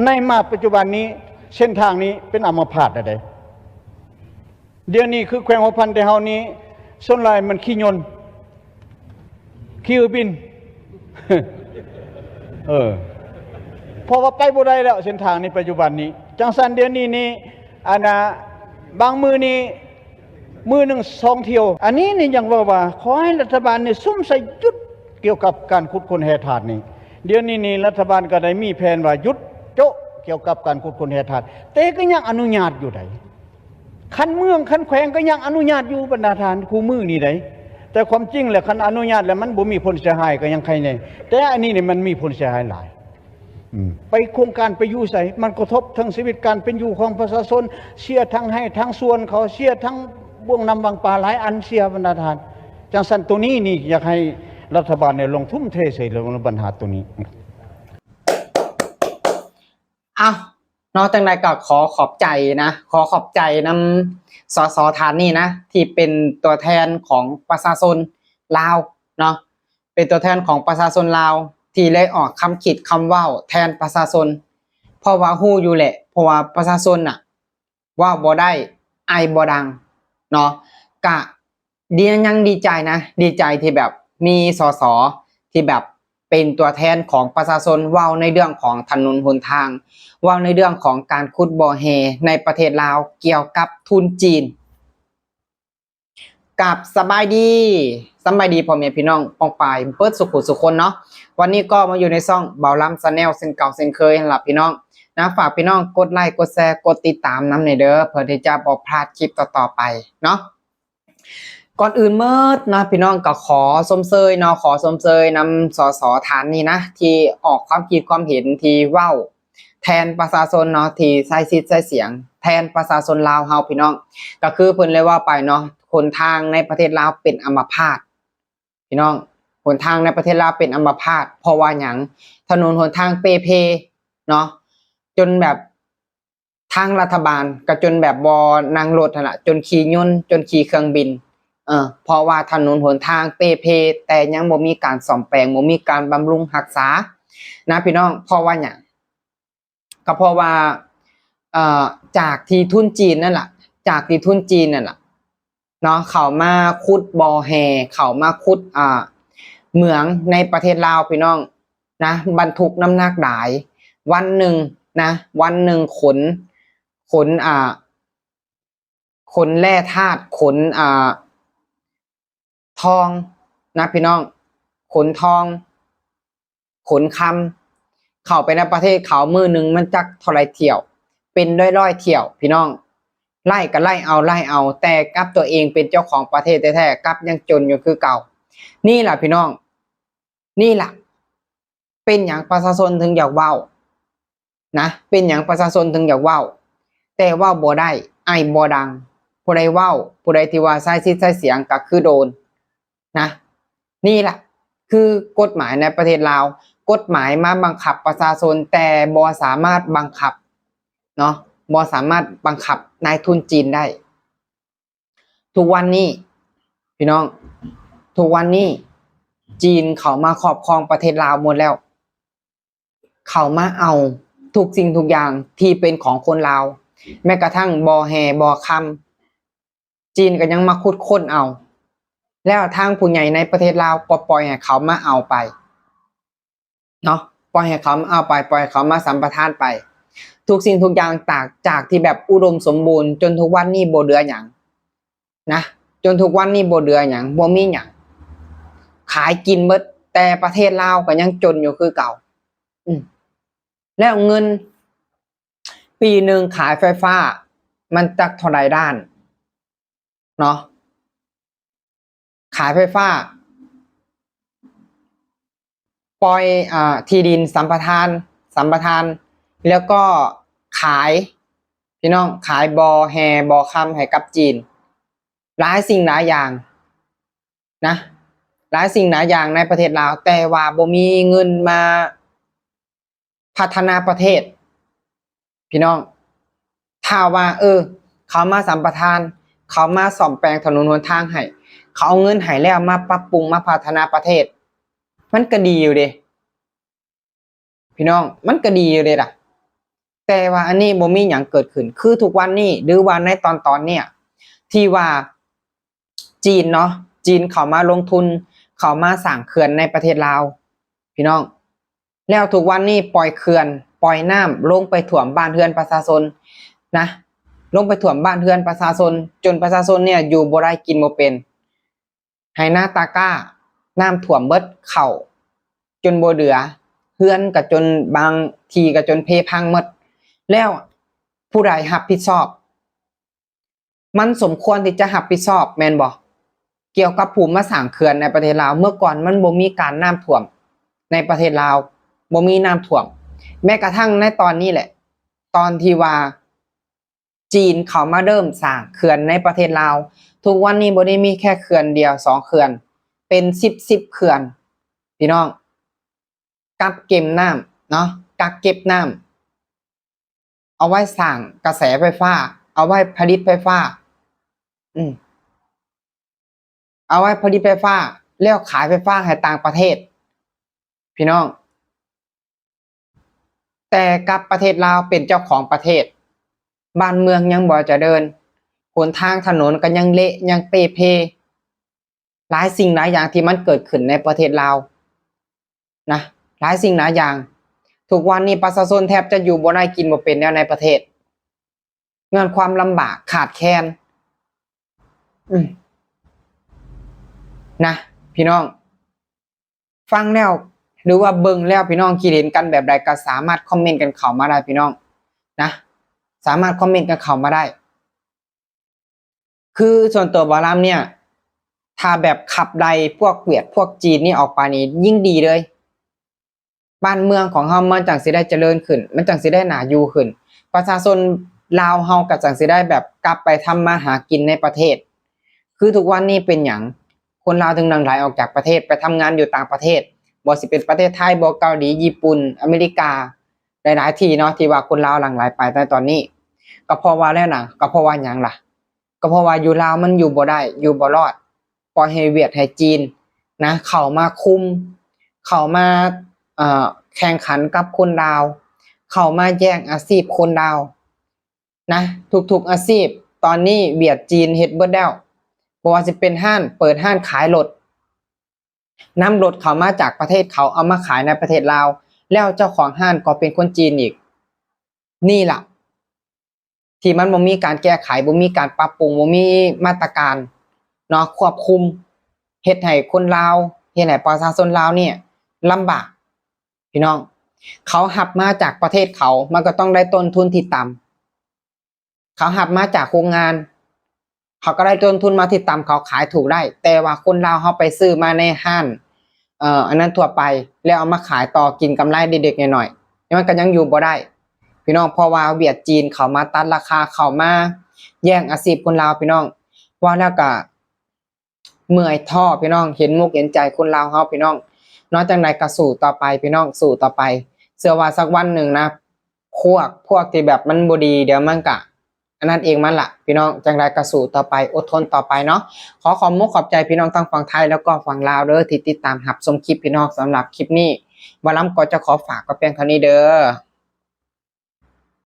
ໃນມາປັດຈຸບັນນີ້ ເສັ້ນທາງນີ້ເປັນອຳມະພາດແລ້ວເດ້. ດຽວນີ້ຄືແຂວງຫົວພັນແຕ່ເຮົານີ້ ສ່ວນຫຼາຍມັນຂີ່ຍົນ ຂີ່ເຮືອບິນ ເອີ ເພາະວ່າໄປບໍ່ໄດ້ແລ້ວ ເສັ້ນທາງນີ້ປັດຈຸບັນນີ້. ຈັ່ງຊັ້ນດຽວນີ້ນີ້ ອັນນ່າ ບາງມື້ນີ້ ມື້ໜຶ່ງສອງຖ້ຽວ. ອັນນີ້ນີ້ຍັງເວົ້າວ່າ ຂໍໃຫ້ລັດຖະບານນີ້ສຸມໃສ່ຢຸດກ່ຽວກັບການຂຸດຄົ້ນແຮ່ທາດນີ້. ດຽວນີ້ນີ້ລັດຖະບານກໍໄດ້ມີແຜນວ່າຢຸດໂຈະກ່ຽວກັບການຂຸດຄົ້ນແຮ່ທາດ ແຕ່ກໍຍັງອະນຸຍາດຢູ່ໃດ໋. ຄັນເມືອງຄັນແຂວງກໍຍັງອະນຸຍາດຢູ່ ບັນດາທ່ານ ຄູ່ມື້ນີ້ໃດ໋. ແຕ່ຄວາມຈິງແລ້ວ ຄັນອະນຸຍາດແລ້ວມັນບໍ່ມີຜົນເສຍຫາຍກໍຍັງໄຄແນ່ ແຕ່ອັນນີ້ນີ້ມັນມີຜົນເສຍຫາຍຫຼາຍ. ອືມ ໄປໂຄງການໄປຢູ່ໃສ ມັນກະທົບທັງຊີວິດການເປັນຢູ່ຂອງປະຊາຊົນ, ເສຍທັງໄຮ່ທັງສວນເຂົາ, ເສຍທັງບ່ວງນ້ຳວັງປາ ຫຼາຍອັນເສຍ ບັນດາທ່ານ. ຈັ່ງຊັ້ນໂຕນີ້ນີ້ຢາກໃຫ້ລັດຖະບານນີ້ລົງທຸ່ມເທໃສ່ເລື່ອງບັນຫາໂຕນີ້. ເອົ້າ ເນາະ ຈັ່ງໃດກໍຂໍຂອບໃຈນະ ຂໍຂອບໃຈນຳ ສສ ທ່ານນີ້ນະ ທີ່ເປັນຕົວແທນຂອງປະຊາຊົນລາວເນາະ ເປັນຕົວແທນຂອງປະຊາຊົນລາວ ທີ່ໄດ້ອອກຄຳຄິດຄຳເວົ້າແທນປະຊາຊົນ ເພາະວ່າຮູ້ຢູ່ແຫຼະ ເພາະວ່າປະຊາຊົນນະ ເວົ້າບໍ່ໄດ້ ໄອບໍ່ດັງເນາະ ກະ ດຽວຍັງດີໃຈນະ ດີໃຈທີ່ແບບມີ ສສ ທີ່ແບບເປັນຕົວແທນຂອງປະຊາຊົນ ເວົ້າໃນເລື່ອງຂອງຖະໜົນຫົນທາງ, ເວົ້າໃນເລື່ອງຂອງການຂຸດບໍ່ແຮ່ໃນປະເທດລາວ ກ່ຽວກັບທຶນຈີນ. ກັບສະບາຍດີ ສະບາຍດີພໍ່ແມ່ພີ່ນ້ອງປ້ອງປາຍເບິດສູ່ຜູ້ສູ່ຄົນເນາະ. ວັນນີ້ກໍມາຢູ່ໃນຊ່ອງເບົາລຳ Channel ເຊັ່ນເກົ່າເຊັ່ນເຄີຍຫັ້ນລະພີ່ນ້ອງນະ. ຝາກພີ່ນ້ອງກົດໄລ ກົດແຊ ກົດຕິດຕາມນຳແດ່ເດີ ເພື່ອທີ່ຈະບໍ່ພາດຄລິບຕໍ່ໆໄປເນາະ. ກ່ອນອື່ນໝົດເນາະ ພີ່ນ້ອງກໍຂໍຊົມເຊີຍເນາະ ຂໍຊົມເຊີຍນຳ ສສ ທ່ານນີ້ນະ ທີ່ອອກຄວາມຄິດຄວາມເຫັນ ທີ່ເວົ້າແທນປະຊາຊົນເນາະ ທີ່ໃຊ້ສິດໃຊ້ສຽງແທນປະຊາຊົນລາວເຮົາ ພີ່ນ້ອງ. ກໍຄືເພິ່ນໄດ້ເວົ້າໄປເນາະ ຫົນທາງໃນປະເທດລາວເປັນອຳມະພາດ ພີ່ນ້ອງ, ຫົນທາງໃນປະເທດລາວເປັນອຳມະພາດ ເພາະວ່າຫຍັງ? ຖະໜົນຫົນທາງເປ່ເພເນາະ ຈົນແບບ ທາງລັດຖະບານກໍຈົນແບບບໍ່ນັ່ງລົດຫັ້ນລະ ຈົນຂີ່ຍົນ ຈົນຂີ່ເຄື່ອງບິນ ເອີ ເພາະວ່າຖະໜົນຫົນທາງເປ່ເພ ແຕ່ຍັງບໍ່ມີການສ້ອມແປງ ບໍ່ມີການບຳລຸງຮັກສານະ ພີ່ນ້ອງ. ເພາະວ່າຫຍັງ? ກໍເພາະວ່າ ເອີ ຈາກທີ່ທຶນຈີນນັ້ນລະ ຈາກທີ່ທຶນຈີນນັ້ນລະ ເນາະ ເຂົາມາຂຸດບໍ່ແຮ່ ເຂົາມາຂຸດ ອ່າ ເໝືອງໃນປະເທດລາວ ພີ່ນ້ອງນະ ບັນທຸກນ້ຳໜັກຫຼາຍ ວັນໜຶ່ງນະ ວັນໜຶ່ງຂົນ ຂົນ ອ່າ ຂົນແຮ່ທາດ ຂົນ ອ່າ ທອງນະ ພີ່ນ້ອງ ຂົນທອງ ຂົນຄຳ ເຂົ້າໄປໃນປະເທດເຂົາ ມື້ໜຶ່ງມັນຈັກເທົ່າໃດຖ້ຽວ ເປັນຮ້ອຍໆຖ້ຽວ ພີ່ນ້ອງ. ໄລ່ກໍໄລ່ເອົາ ໄລ່ເອົາ ແຕ່ກັບຕົວເອງເປັນເຈົ້າຂອງປະເທດແທ້ໆ ກັບຍັງຈົນຢູ່ຄືເກົ່າ. ນີ້ລະພີ່ນ້ອງ ນີ້ລະ ເປັນຫຍັງປະຊາຊົນເຖິງຢາກເວົ້ານະ ເປັນຫຍັງປະຊາຊົນເຖິງຢາກເວົ້າ ແຕ່ເວົ້າບໍ່ໄດ້ ໄອບໍ່ດັງ. ຜູ້ໃດເວົ້າ ຜູ້ໃດທີ່ວ່າໃຊ້ສິດໃຊ້ສຽງກໍຄືໂດນ ນະ ນີ້ລະຄືກົດໝາຍໃນປະເທດລາວ ກົດໝາຍມາບັງຄັບປະຊາຊົນ ແຕ່ບໍ່ສາມາດບັງຄັບເນາະ ບໍ່ສາມາດບັງຄັບນາຍທຶນຈີນໄດ້. ທຸກວັນນີ້ ພີ່ນ້ອງ ທຸກວັນນີ້ຈີນເຂົ້າມາຄອບຄອງປະເທດລາວໝົດແລ້ວ. ເຂົາມາເອົາທຸກສິ່ງທຸກຢ່າງທີ່ເປັນຂອງຄົນລາວ ແມ້ກະທັ່ງບໍ່ແຮ່ບໍ່ຄຳ ຈີນກໍຍັງມາຂຸດຄົ້ນເອົາ ແລ້ວທາງຜູ້ໃຫຍ່ໃນປະເທດລາວກໍປ່ອຍໃຫ້ເຂົາມາເອົາໄປເນາະ ປ່ອຍໃຫ້ເຂົາມາເອົາໄປ ປ່ອຍໃຫ້ເຂົາມາສຳປະທານໄປ ທຸກສິ່ງທຸກຢ່າງ ຈາກ ຈາກທີ່ແບບອຸດົມສົມບູນ ຈົນທຸກວັນນີ້ບໍ່ເຫຼືອຫຍັງ ນະ ຈົນທຸກວັນນີ້ບໍ່ເຫຼືອຫຍັງ ບໍ່ມີຫຍັງ ຂາຍກິນເບິດ ແຕ່ປະເທດລາວກໍຍັງຈົນຢູ່ຄືເກົ່າ. ອືມ ແລ້ວເງິນປີໜຶ່ງຂາຍໄຟຟ້າມັນຈັກເທົ່າໃດລ້ານເນາະ ຂາຍໄຟຟ້າ ປ່ອຍ ອ່າ ທີ່ດິນສຳປະທານ ສຳປະທານ ແລ້ວກໍຂາຍ ພີ່ນ້ອງ ຂາຍບໍ່ແຮ່ບໍ່ຄຳໃຫ້ກັບຈີນ ຫຼາຍສິ່ງຫຼາຍຢ່າງນະ ຫຼາຍສິ່ງຫຼາຍຢ່າງໃນປະເທດລາວ ແຕ່ວ່າບໍ່ມີເງິນມາ ພັດທະນາປະເທດ ພີ່ນ້ອງ ຖ້າວ່າ ເອີ ເຂົາມາສຳປະທານ ເຂົາມາສ້ອມແປງຖະໜົນຫົນທາງໃຫ້ ເຂົາເອົາເງິນໃຫ້ແລ້ວ ມາປັບປຸງ ມາພັດທະນາປະເທດ ມັນກໍດີຢູ່ເດ ພີ່ນ້ອງ ມັນກໍດີຢູ່ເດລະ ແຕ່ວ່າອັນນີ້ບໍ່ມີຫຍັງເກີດຂຶ້ນ ຄືທຸກວັນນີ້ ຫຼືວ່າໃນຕອນຕອນເນີ້ຍ ທີ່ວ່າຈີນເນາະ ຈີນເຂົ້າມາລົງທຶນ ເຂົ້າມາສ້າງເຂື່ອນໃນປະເທດລາວ ພີ່ນ້ອງ. ແລ້ວທຸກວັນນີ້ປ່ອຍເຂື່ອນ ປ່ອຍນ້ຳລົງໄປຖ້ວມບ້ານເຮືອນປະຊາຊົນນະ ລົງໄປຖ້ວມບ້ານເຮືອນປະຊາຊົນ ຈົນປະຊາຊົນເນີ້ຍຢູ່ບໍ່ໄດ້ກິນບໍ່ເປັນ ໄຮ່ນາຕາກ້ານ້ຳຖ້ວມເບິດ ເຂົ້າຈົນບໍ່ເຫຼືອ ເຮືອນກໍຈົນ ບາງທີ່ກໍຈົນເພພັງໝົດ. ແລ້ວຜູ້ໃດຮັບຜິດຊອບ? ມັນສົມຄວນທີ່ຈະຮັບຜິດຊອບແມ່ນບໍ່? ກ່ຽວກັບຜູ້ມາສ້າງເຂື່ອນໃນປະເທດລາວ ເມື່ອກ່ອນມັນບໍ່ມີການນ້ຳຖ້ວມໃນປະເທດລາວ ບໍ່ມີນ້ຳຖ້ວມ ແມ້ກະທັ່ງໃນຕອນນີ້ແຫຼະ ຕອນທີ່ວ່າຈີນເຂົ້າມາເລີ່ມສ້າງເຂື່ອນໃນປະເທດລາວ ທຸກວັນນີ້ບໍ່ໄດ້ມີແຄ່ເຂື່ອນດຽວສອງເຂື່ອນ ເປັນສິບສິບເຂື່ອນ ພີ່ນ້ອງ ກັກເກັບນ້ຳເນາະ ກັກເກັບນ້ຳ ເອົາໄວ້ສ້າງກະແສໄຟຟ້າ ເອົາໄວ້ຜະລິດໄຟຟ້າ ອືມ ເອົາໄວ້ຜະລິດໄຟຟ້າ ແລ້ວຂາຍໄຟຟ້າໃຫ້ຕ່າງປະເທດ ພີ່ນ້ອງ. ແຕ່ກັບປະເທດລາວເປັນເຈົ້າຂອງປະເທດ ບ້ານເມືອງຍັງບໍ່ຈະເດີນ ຫົນທາງຖະໜົນກໍຍັງເລະຍັງເປ່ເພ ຫຼາຍສິ່ງຫຼາຍຢ່າງທີ່ມັນເກີດຂຶ້ນໃນປະເທດລາວນະ ຫຼາຍສິ່ງຫຼາຍຢ່າງ ທຸກວັນນີ້ປະຊາຊົນແທບຈະຢູ່ບໍ່ໄດ້ກິນບໍ່ເປັນແນວໃນປະເທດ ຍ້ອນຄວາມລຳບາກຂາດແຄນ ອືມ ນະ ພີ່ນ້ອງ ຟັງແລ້ວ ຫຼືວ່າເບິ່ງແລ້ວ ພີ່ນ້ອງຄິດເຫັນກັນແບບໃດ ກໍສາມາດຄອມເມັນກັນເຂົ້າມາໄດ້ ພີ່ນ້ອງນະ ສາມາດຄອມເມັນກັນເຂົ້າມາໄດ້. ຄືສ່ວນຕົວບ່າວລຳເນີ້ຍ ຖ້າແບບຂັບໄລ່ພວກຫວຽດພວກຈີນນີ້ອອກໄປນີ້ຍິ່ງດີເລີຍ ບ້ານເມືອງຂອງເຮົາມັນຈັ່ງຊິໄດ້ຈະເລີນຂຶ້ນ ມັນຈັ່ງຊິໄດ້ໜ້າຢູ່ຂຶ້ນ ປະຊາຊົນລາວເຮົາກໍຈັ່ງຊິໄດ້ແບບກັບໄປທຳມາຫາກິນໃນປະເທດ. ຄືທຸກວັນນີ້ເປັນຫຍັງຄົນລາວເຖິງຫຼັ່ງໄຫຼອອກຈາກປະເທດ ໄປທຳງານຢູ່ຕ່າງປະເທດ ບໍ່ວ່າຊິເປັນປະເທດໄທບໍ ເກົາຫຼີ ຍີ່ປຸ່ນ ອາເມລິກາ ຫຼາຍໆທີ່ເນາະ ທີ່ວ່າຄົນລາວຫຼັ່ງໄຫຼໄປໃນຕອນນີ້ ກໍເພາະວ່າແລ້ວນະ ກໍເພາະວ່າຫຍັງລະ? ກໍເພາະວ່າຢູ່ລາວມັນຢູ່ບໍ່ໄດ້ ຢູ່ບໍ່ລອດ ປ່ອຍໃຫ້ຫວຽດໃຫ້ຈີນນະ ເຂົ້າມາຄຸມ ເຂົ້າມາ ເອີ ແຂ່ງຂັນກັບຄົນລາວ ເຂົ້າມາແຍ່ງອາຊີບຄົນລາວນະ ທຸກໆອາຊີບ ຕອນນີ້ຫວຽດຈີນເຮັດເບິດແລ້ວ ບໍ່ວ່າຊິເປັນຮ້ານ ເປີດຮ້ານຂາຍລົດ ນຳລົດເຂົ້າມາຈາກປະເທດເຂົາ ເອົາມາຂາຍໃນປະເທດລາວ ແລ້ວເຈົ້າຂອງຮ້ານກໍເປັນຄົນຈີນອີກ. ນີ້ລະ ທີ່ມັນບໍ່ມີການແກ້ໄຂ ບໍ່ມີການປັບປຸງ ບໍ່ມີມາດຕະການເນາະ ຄວບຄຸມ ເຮັດໃຫ້ຄົນລາວ ເຮັດໃຫ້ປະຊາຊົນລາວນີ້ລຳບາກ ພີ່ນ້ອງ. ເຂົາຮັບມາຈາກປະເທດເຂົາ ມັນກໍຕ້ອງໄດ້ຕົ້ນທຶນທີ່ຕ່ຳ ເຂົາຮັບມາຈາກໂຮງງານ ເຂົາກໍໄດ້ຕົ້ນທຶນມາທີ່ຕ່ຳ ເຂົາຂາຍຖືກໄດ້ ແຕ່ວ່າຄົນລາວເຮົາໄປຊື້ມາໃນຮ້ານ ເອີ ອັນນັ້ນທົ່ວໄປ ແລ້ວເອົາມາຂາຍຕໍ່ ກິນກຳໄລເລັກໆນ້ອຍໆ ມັນກໍຍັງຢູ່ບໍ່ໄດ້ ພີ່ນ້ອງ ເພາະວ່າຫວຽດຈີນເຂົ້າມາຕັດລາຄາ ເຂົ້າມາແຍ່ງອາຊີບຄົນລາວ ພີ່ນ້ອງ. ເວົ້າແລ້ວກໍເມື່ອຍທໍ້ ພີ່ນ້ອງ ເຫັນມຸກເຫັນໃຈຄົນລາວເຮົາ ພີ່ນ້ອງເນາະ. ຈັ່ງໃດກໍສູ້ຕໍ່ໄປ ພີ່ນ້ອງ ສູ້ຕໍ່ໄປ ເຊື່ອວ່າສັກວັນໜຶ່ງນະ ພວກ ພວກທີ່ແບບມັນບໍ່ດີ ດຽວມັນກະອັນນັ້ນເອງມັນລະ ພີ່ນ້ອງ. ຈັ່ງໃດກໍສູ້ຕໍ່ໄປ ອົດທົນຕໍ່ໄປເນາະ. ຂໍຂອບມຸກຂອບໃຈພີ່ນ້ອງທັງຝັ່ງໄທ ແລ້ວກໍຝັ່ງລາວເດີ ທີ່ຕິດຕາມຮັບຊົມຄລິບ ພີ່ນ້ອງ. ສຳລັບຄລິບນີ້ ບ່າວລຳກໍຈະຂໍຝາກໄວ້ພຽງເທົ່ານີ້ເດີ.